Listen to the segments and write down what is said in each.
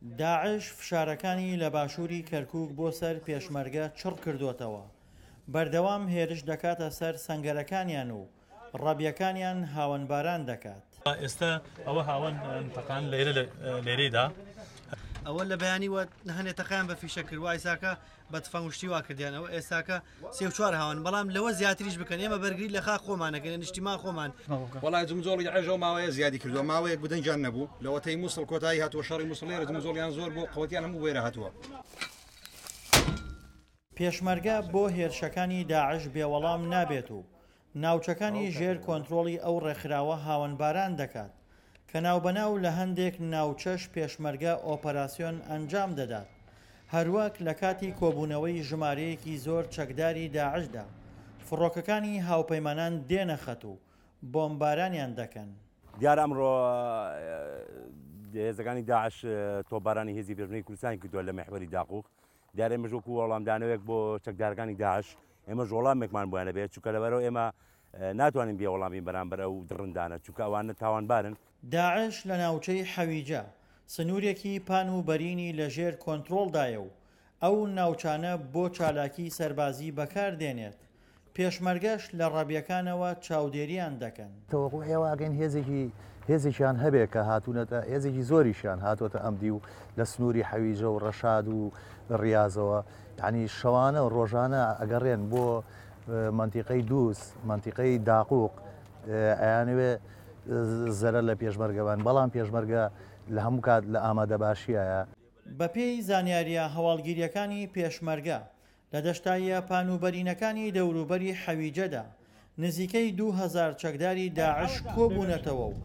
داعش فشارەکانی لە باشووری کەرکووک بۆ سەر پێشمەرگە چڕ کردووەتەوە، بەردەوام هێرش دەکاتە سەر سەنگەرەکانیان و ڕەبیەکانیان هاوەنباران دەکات. ئێستا ئەوە هاوەن تەقان لێرە لێرەیدا. ئەوە لە بەیانی وە هەنێ تەقیان بە فیشە کرد وایساکە بە تفەنگ شتی وا کردیان ئەوە ئێستاکە سێ و چوار هاوەن بەڵام لەوە زیاتریش بکەن ئێمە بەرگری لە خاک خۆمان ئەکەین لە نیشتیمان خۆمان. وەڵای جمجۆڵی داعش ئەو ماوەیە زیادی کردووە ماوەیەک بوو دەنگیان نەبوو لەوەتەی موسڵ کۆتایی هاتووە شەڕی موسڵ لێرە جمجۆڵیان زۆر بوو قوتیان هەموو بۆێرە هاتووە. پێشمەرگە بۆ هێرشەکانی داعش بێ وەڵام نابێت و ناوچەکانی ژێر کۆنترۆڵی ئەو ڕێکخراوە هاوەنباران دەکات، کە ناوبەناو لە هەندێک ناوچەش پێشمەرگە ئۆپەراسیۆن ئەنجام دەدات، هەروەک لە کاتی کۆبوونەوەی ژمارەیەکی زۆر چەکداری داعشدا، فڕۆکەکانی هاوپەیمانان دێنە خەت و بۆمبارانیان دەکەن. دیارە ئەمڕۆ هێزەکانی داعش تۆپبارانی هێزی پێشمەرگەی کوردستانی کردووە لە میحوەری داقوق، دیارە ئێمەش وەکو وەڵامدانەوەیەک بۆ چەکدارەکانی داعش ئێمەش وەڵامێکمان بۆیان هەبێت، چونکە لەبەرئەوە ئێمە ناتوانین بێ وەڵام بین بەرامبەر ئەو دڕندانە، چونکە ئەوانە تاوانبارن. داعش لە ناوچەی حەویجە سنوورێکی پان و بەرینی لە ژێر کۆنترۆڵدایە و ئەو ناوچانە بۆ چالاکی سەربازی بەکار دێنێت، پێشمەرگەش لە ڕەبیەکانەوە چاودێریان دەکەن. تەوەقوعی ئەوە ئەکەین هێزێکی هێزێکیان هەبێ کە هاتوونەتە هێزێکی زۆریشیان هاتووەتە ئەم دیو لە سنووری حەویجە و ڕەشاد و ڕیازەوە یعنی شەوانە و ڕۆژانە ئەگەڕێن بۆ مەنتیقەی دووز مەنتیقەی داقوق ئەیانەوێ زەرەر لە پێشمەرگە بەن بەڵام پێشمەرگە لە هەموو کات لە ئامادەباشیایە. بەپێی زانیارییە هەواڵگیرییەکانی پێشمەرگە، لە دەشتاییە پانوبەرینەکانی دەوروبەری حەویجەدا، نزیکەی 2000 چەکداری داعش کۆبوونەتەوە و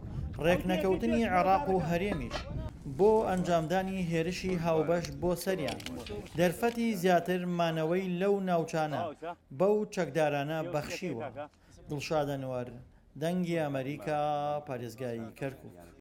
ڕێکنەکەوتنی عێراق و هەرێمیش بۆ ئەنجامدانی هێرشی هاوبەش بۆ سەریان، دەرفەتی زیاتر مانەوەی لەو ناوچانە بەو چەکدارانە بەخشیوە. دڵشاد ئەنوەر، دەنگی ئەمەریکا، پارێزگای کەرکوک.